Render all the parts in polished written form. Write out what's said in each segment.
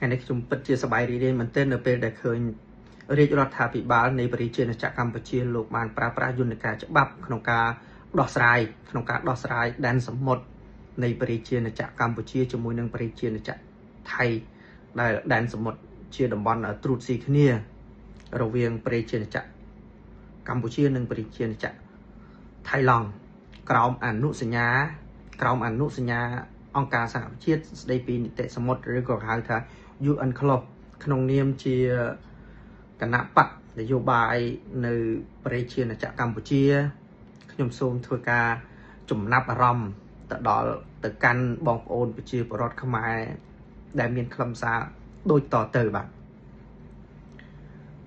ថ្ងៃនេះខ្ញុំពិតជាសប្បាយរីករាយមែនទែននៅពេលដែលឃើញរាជរដ្ឋាភិបាលនៃប្រជាណាចក្រកម្ពុជាលោកបានប្រើប្រាស់យន្តការច្បាប់ក្នុងការដោះស្រាយក្នុងការដោះស្រាយដែនសមុទ្រនៃប្រជាណាចក្រកម្ពុជាជាមួយនឹងប្រជាណាចក្រថៃដែលដែនសមុទ្រជាតំបន់ត្រួតស៊ីគ្នារវាងប្រជាណាចក្រកម្ពុជានិងប្រជាណាចក្រថៃឡង់ក្រោមអនុសញ្ញាក្រោមអនុសញ្ញាអង្គការសហប្រជាជាតិស្ដីពីនីតិសមុទ្រឬក៏ហៅថា UN CLOS ក្នុងនាមជាគណៈបកនយោបាយនៅប្រជាណាចក្រកម្ពុជាខ្ញុំសូមធ្វើការចំណាប់អារម្មណ៍ទៅដល់ទៅកាន់បងប្អូនប្រជាពលរដ្ឋខ្មែរដែលមានខ្លឹមសារដូចតទៅបាទ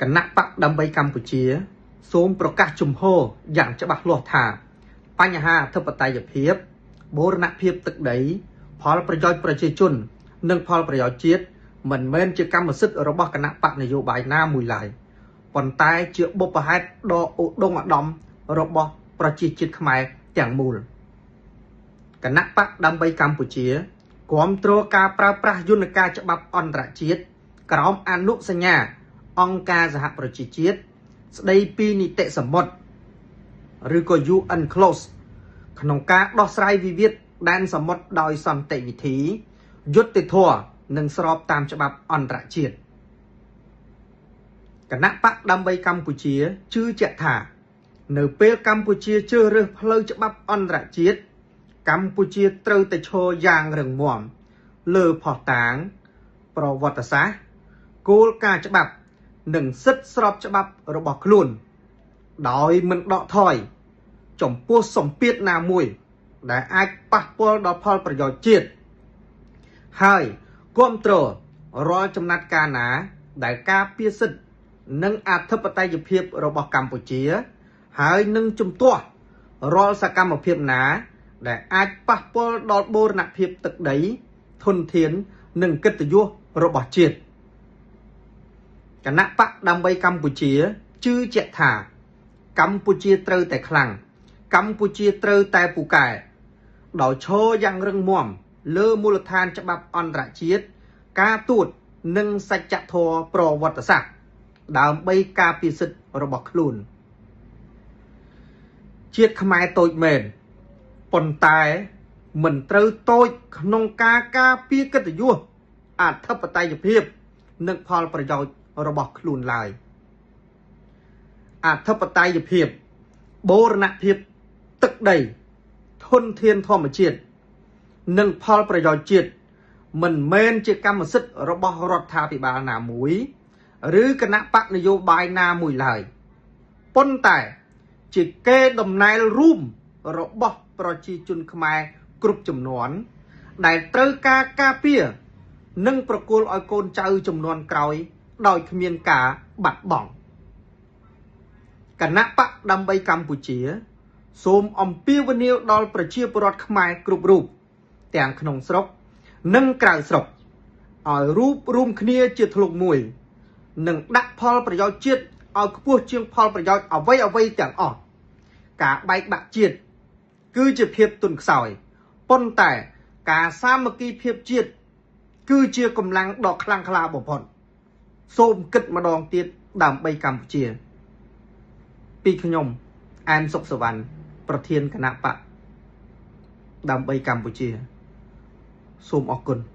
គណៈបកដើម្បីកម្ពុជា សូមប្រកាសជំហរយ៉ាងច្បាស់លាស់ថា បញ្ហាអធិបតេយ្យភាពបូរណភាពទឹកដី ផលប្រយោជន៍ប្រជាជន និងផលប្រយោជន៍ជាតិមិនមែនជាកម្មសិទ្ធិរបស់គណៈបកនយោបាយណាមួយឡើយប៉ុន្តែជាបុព្វហេតុដ៏ឧត្តុង្គឧត្តមរបស់ប្រជាជាតិខ្មែរទាំងមូលគណៈបកដើម្បីកម្ពុជាគាំទ្រការប្រើប្រាស់យន្តការច្បាប់អន្តរជាតិក្រោមអនុសញ្ញាអង្គការសហប្រជាជាតិស្ដីពីនីតិសមុទ្រឬក៏ UN CLOS ក្នុងការដោះស្រាយវិវាទដែនសមុទ្រដោយសន្តិវិធីយុត្តិធម៌និងស្របតាមច្បាប់អន្តរជាតិគណៈបកដើម្បីកម្ពុជាជឿជាក់ថា នៅពេលកម្ពុជាជ្រើសរើសផ្លូវច្បាប់អន្តរជាតិកម្ពុជាត្រូវតែឈរយ៉ាងរឹងមាំលើភស្តុតាងប្រវត្តិសាស្ត្រគោលការណ៍ច្បាប់ និងសិទ្ធិស្របច្បាប់របស់ខ្លួន ដោយមិនដកថយចំពោះសម្ពាធណាមួយ ដែលអាចប៉ះពាល់ដល់ផលប្រយោជន៍ជាតិហើយគ្រប់គ្រងរាល់ចំណាត់ការណា ដែលការពារសិទ្ធិនិងអធិបតេយ្យភាពរបស់កម្ពុជា ហើយនឹងជំទាស់រាល់សកម្មភាពណា ដែលអាចប៉ះពាល់ដល់បូរណភាពទឹកដី ធនធាន និងកិត្តិយសរបស់ជាតិគណៈបកដើម្បីកម្ពុជាជឿជាក់ថា កម្ពុជាត្រូវតែខ្លាំងកម្ពុជាត្រូវតែពូកែដោយឈរយ៉ាងរឹងមាំលើមូលដ្ឋានច្បាប់អន្តរជាតិការទូតនិងសច្ចធម៌ប្រវត្តិសាស្ត្រដើម្បីការពារសិទ្ធិរបស់ខ្លួន ជាតិខ្មែរតូចមែនប៉ុន្តែមិនត្រូវតូចក្នុងការការពារកិត្តិយសអធិបតេយ្យភាព និងផលប្រយោជន៍របស់ខ្លួនឡើយអធិបតេយ្យភាពបូរណភាពទឹកដីធនធានធម្មជាតិនិងផលប្រយោជន៍ជាតិមិនមែនជាកម្មសិទ្ធិរបស់រដ្ឋាភិបាលណាមួយ ឬគណៈបកនយោបាយណាមួយឡើយប៉ុន្តែជាកេរដំណែលរួមរបស់ប្រជាជនខ្មែរគ្រប់ចំនួន ដែលត្រូវការការពារនិងប្រគល់ឲ្យកូនចៅចំនួនក្រោយ ដោយគ្មានការបាត់បង់គណៈបកដើម្បីកម្ពុជា សូមអំពាវនាវដល់ប្រជាពលរដ្ឋខ្មែរគ្រប់រូបទាំងក្នុងស្រុក និងក្រៅស្រុកឲ្យរួបរួមគ្នាជាធ្លុងមួយ និងដាក់ផលប្រយោជន៍ជាតិឲ្យខ្ពស់ជាងផលប្រយោជន៍អ្វីអ្វីទាំងអស់ការបែកបាក់ជាតិគឺជាភាពទន់ខ្សោយប៉ុន្តែការសាមគ្គីភាពជាតិគឺជាកម្លាំងដ៏ខ្លាំងក្លាបំផុតសូមគិតម្ដងទៀតដើម្បីកម្ពុជា ពីខ្ញុំអែមសុកសវណ្ណប្រធានគណៈបកដើម្បីកម្ពុជាសូមអរគុណ។